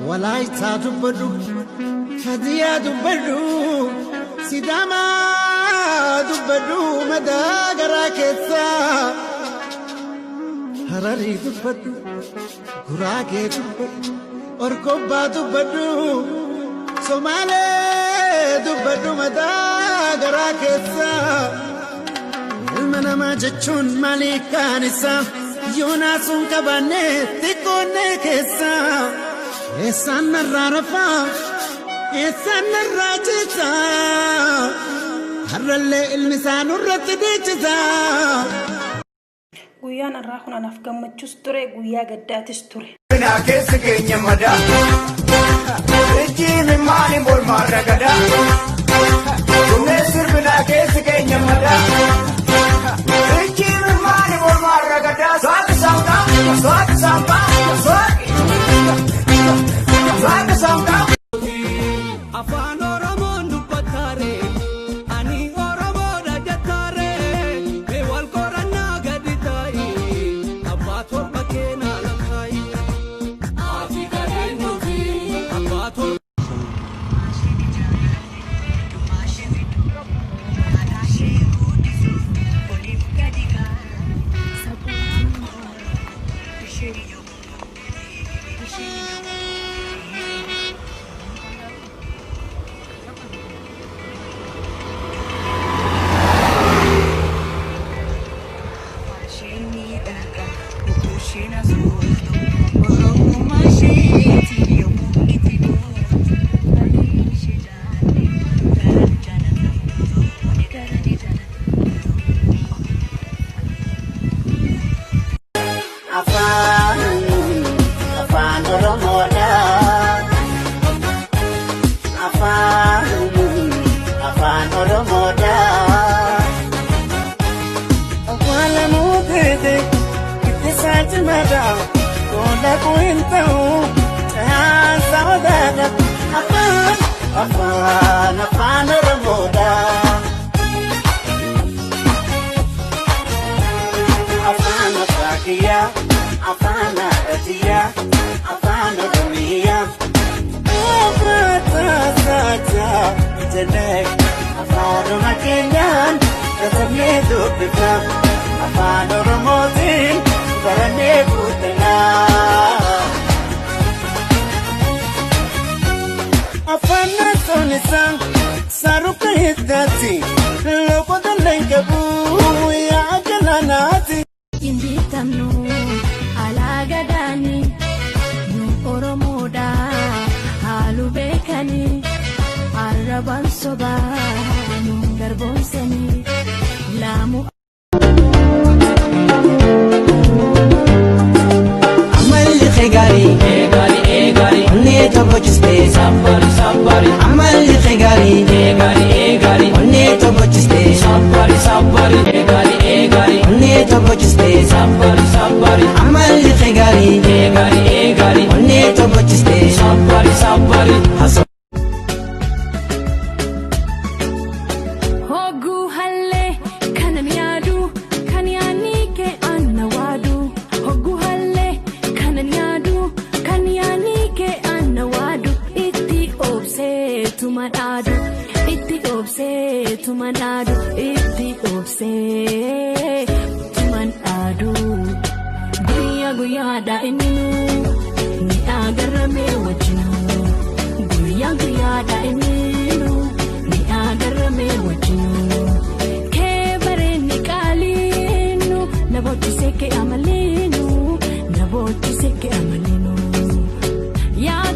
Walaayitaa dubbadhu, Hadiyaa dubbadhu, Sidaamaa dubbadhu madaa garaa keessaa. Hararii dubbadhu, Guraagee dubbadhu, Orkobbaa dubbadhu, Somaalee dubbadhu madaa garaa keessaa. Ilma namaa jechuun maalii kaan isaa yoo naasuun qabaanne xiqqoonnee keessaa. Eessaan narraa rafaa, eessaan narraa ciisaa, har'allee ilmi isaa nurratti dhiichisaa. Guyyaan har'aa kun anaaf gammachuus ture, guyyaa gaddaatis ture. Binaa keessa keenya madaa. Ijji mimmaani mormaa ragadaa. Dhumee sirbinaa keessa keenya madaa. Ijji mimmaani mormaa ragadaa. Saaqi saamtaa, saaqi saamtaa, saaqi. Saaqi saamtaa. Afaan Oromoon dubbattaare, ani Oromoodha jettaare, mee wal qorannaa gadi taa'i, abbaa torba keenaa lakkaa'i. Ati kan nuti abbaa torba. Afaan afaan Oromoodha. Afaan afaan Oromoodha. Awwaalamuu teete ittisaa cimaadha. Qooda koo hin ta'u caansa odaadha. Afaan afaan afaan Oromoodha. Afaan abbaa kiyyaa, afaan haadha tiyyaa, afaan Oromiyaa. Afaan jennee afaanuma keenyaan katabnee dubbifna. Afaan Oromootiin barannee guutanaa. Afaan naassoon isaa saaruka hiddaatti loqoda leenqabu yaa galaanaati. Hin bitamnu alaa gadaani, nu Oromoodha haalu beekani, arrabaan sobaa nu garboomsani laamu. Amalli kee gaarii, onnee tokkochiste. Amalli kee gaarii, onnee tokkochiste. Onnee tokkochiste. Amalli kee gaarii, onnee tokkochiste. Hogguu hallee kanan yaadu kan yaadni kee anna waadu. Hogguu hallee kanan yaadu kan yaadni kee anna waadu. Itti obseetuma dhaadu, itti obseetuma dhaadu, itti obseetuma dhaadu. Guyyaa guyyaadha inni nu ni agarramee wajjinu. Guyyaa guyyaadha inni nu ni agarramee wajjinu. Kee bareenni qaaliinu na boochise kee amaliinu, na boochise kee amaliinu. Yaa.